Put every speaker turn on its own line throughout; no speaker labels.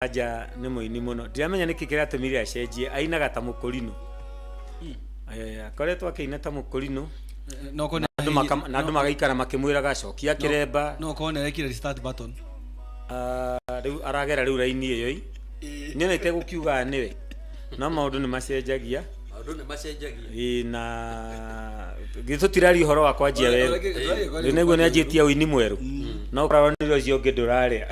Anja nĩ mũini mũno. Ndiramenya nĩkĩ kĩratũmire acenjie. Ainaga ta mũkũrinũ. Akoretwo akĩina ta mũkũrinũ.
No korwo
Na andũ magaikara makĩmwĩraga cokia kĩremba.
No korwo nĩ arekire restart button.
Ah, rĩu aragera rĩu raini ĩyo ĩ. Niĩ ona itegũkiuga nĩwe. No maũndũ nĩ macenjagia.
Maũndũ nĩ macenjagia.
Ĩ, na githĩ tũtiraria ũhoro wa kwanjia werũ? Rĩu nĩguo nĩ anjĩtie ũini mwerũ. No ũraronire ũcio ũngĩ ndũrarĩa.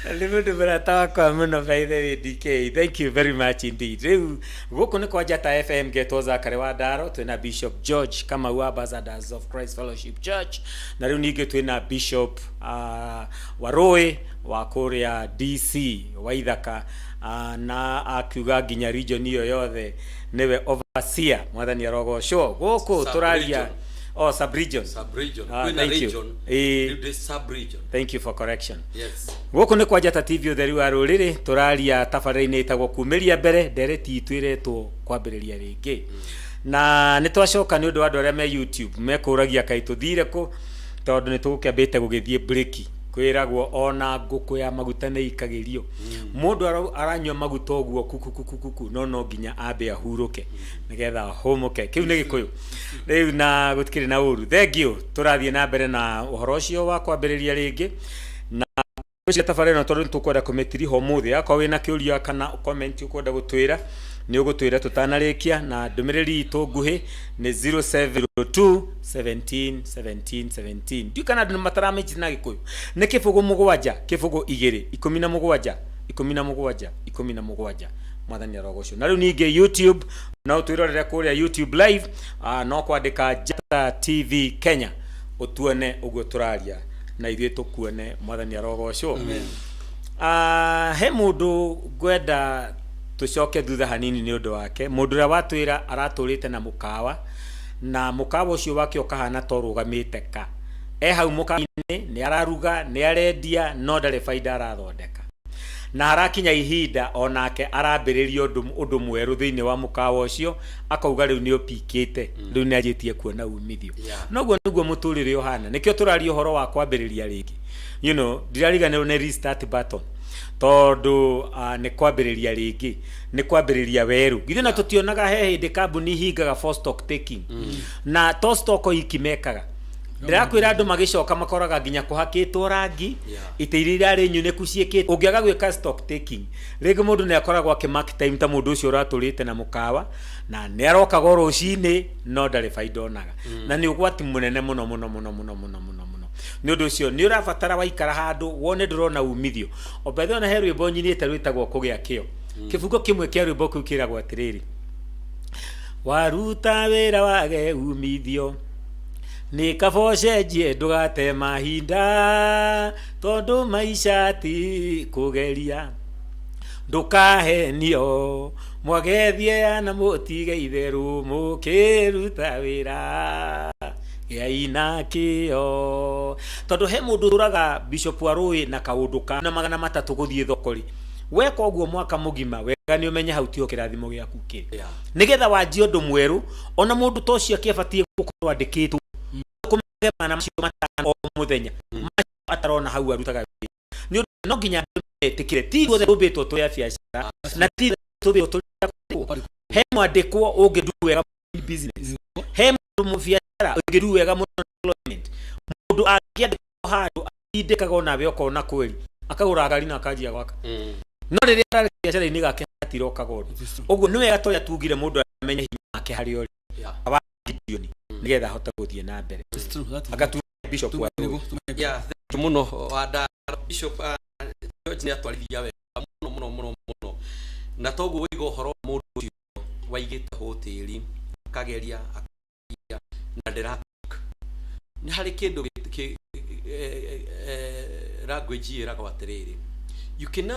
Nĩ mũndũ mũrata wakwa mũno, by the way, DK. Thank you very much indeed. Rĩu gũkũ nĩ kwa Njata FM, ngetwo Zakary wa Ndaro, twĩna Bishop George Kamau wa Ambassadors of Christ Fellowship Church, na rĩu ningĩ twĩna Bishop Warũĩ wa kũrĩa DC Waithaka, na akiuga nginya region ĩyo yothe nĩwe overseer. Mwathani arogocwo. Gũkũ tũraria oh, sub region.
Sub region.
Ah,
kwĩna
thank you.
Region.
Ĩĩ.
Rĩu ndĩ sub region.
Thank you for correction.
Yes.
Gũkũ nĩ kwa Njata TV, ũtheri wa rũrĩrĩ. Tũraria tabarĩra-inĩ ĩtagwo Kumĩria Mbere. Ndereti itũ ĩretwo Kwambĩrĩria Rĩngĩ, na nĩ twacoka nĩ ũndũ wa andũ arĩa me YouTube mekũragia kaĩ tũthire kũ, tondũ nĩ tũgũkĩambĩte gũgĩthiĩ breki. Kwĩragwo ona ngũkũ ya maguta nĩ ikagĩrio. Mũndũ aranyua maguta ũguo kukukukuku, no nginya ambe ahurũke nĩgetha ahũmũke. Kĩu nĩ Gĩkũyũ rĩu, na gũtikĩrĩ na ũru. Thank you. Tũrathiĩ na mbere na ũhoro ũcio wa kwambĩrĩria rĩngĩ na ngwĩciria tabarĩra ĩno, tondũ nĩtũkwenda kũmĩtiriha ũmũthĩ. Akorwo wĩna kĩũria kana comment ũkwenda gũtwĩra, nĩ ũgũtwĩra tũtanarĩkia, na ndũmĩrĩri itũ nguhĩ nĩ 0702 17 17 17. Ndiũĩ kana andũ nĩ mataramĩnjĩta na Gĩkũyũ. Nĩ 0 7 0 2 17 17 17. Mwathani arogocwo. Na rĩu ningĩ YouTube no twĩrorere kũrĩa YouTube live, no kwandĩka Njata TV Kenya ũtuone ũguo tũraria na ithuĩ tũkuone. Mwathani arogocwo. He mũndũ ngwenda tũcoke thutha hanini nĩ ũndũ wake, mũndũ ũrĩa watwĩra aratũrĩte na mũkawa, na mũkawa ũcio wake ũkahana ta ũrũgamĩte ka e hau mũkawa-inĩ, nĩ araruga, nĩ arendia, no ndarĩ baida arathondeka, na harakinya ihinda onake arambĩrĩria ũndũ mwerũ thĩinĩ wa mũkawa ũcio, akauga rĩu nĩ ũpikĩte, rĩu nĩ anjĩtie kuona umithio. Noguo nĩguo mũtũrĩre ũhana. Nĩkĩo tũraria ũhoro wa kwambĩrĩria rĩngĩ. Ndirariganĩrwo nĩ restart button, tondũ nĩ kwambĩrĩria rĩngĩ, nĩ kwambĩrĩria werũ. Githĩ na tũtionaga he hĩndĩ kambuni ihingaga for stock taking, na to stock iki mekaga? Ndĩrakwĩra andũ magĩcoka makoraga nginya kũhakĩtwo rangi, itĩ iria irarĩ nyunĩku ciĩkĩte. Ũngĩaga gwĩka stock taking rĩngĩ, mũndũ nĩ akoragwo akĩ mark time ta mũndũ ũcio ũratũrĩte na mũkawa, na nĩ arokaga o rũcinĩ no ndarĩ baida onaga, na nĩ ũgwati mũnene mũno mũno mũno mũno mũno mũno mũno. Nĩ ũndũ ũcio nĩ ũrabatara waikara handũ wone ndũrona umithio. O bethe ona he rwĩmbo nyinĩte rwĩtagwo Kũgĩa Kĩo. Kĩbungo kĩmwe kĩa rwĩmbo kĩu kĩragwo atĩrĩrĩ: waruta wĩra wage umithio, nĩ kaba ũcenjie, ndũgate mahinda, tondũ maica ti kũgeria. Ndũkahenio mwagethie na mũtige itherũ, mũkĩruta wĩra gĩai na kĩo. Tondũ he mũndũ ũraga, Bishop Warũĩ, na kaũndũ ka na 300 gũthiĩ thoko rĩ, weka ũguo mwaka mũgima, wega nĩ ũmenye hau tiho kĩrathimo gĩaku kĩrĩ. Nĩgetha wanjie ũndũ mwerũ, ona mũndũ ta ũcio akĩabatiĩ gũkorwo andĩkĩtwo kũmage 500 o mũthenya macio atarona hau arutaga wĩra. Nĩ ũndũ no nginya andũ metĩkĩre ti ithuothe tũmbĩtwo tũrĩ a biacara, na ti ithuothe tũmbĩtwo tũrĩ a kwandĩkwo. He mwandĩkwo ũngĩ do wega in business, he mũndũ mũbiacara ũngĩ do wega mũno employment. Mũndũ angĩandĩkwo handũ atindĩkaga onawe ũkona kweri akagũra ngari na akanjia gwaka, no rĩrĩa ararĩ biacara-inĩ gake hatirokaga ũndũ. Ũguo nĩ wega torĩa tugire mũndũ amenye hinya wake harĩa ũrĩ wa Gideon, nĩgetha ahote gũthiĩ na mbere.
It's true, that is
Agatu Bishop wa
Yeah, thank you mũno, Wandara. Bishop George nĩ atwarithia wega mũno mũno mũno mũno, na toguo waiga ũhoro wa mũndũ ũcio waigĩte hoteli, akageria akageria na ndĩra nĩ harĩ kĩndũ language ĩragwo atĩrĩrĩ, you cannot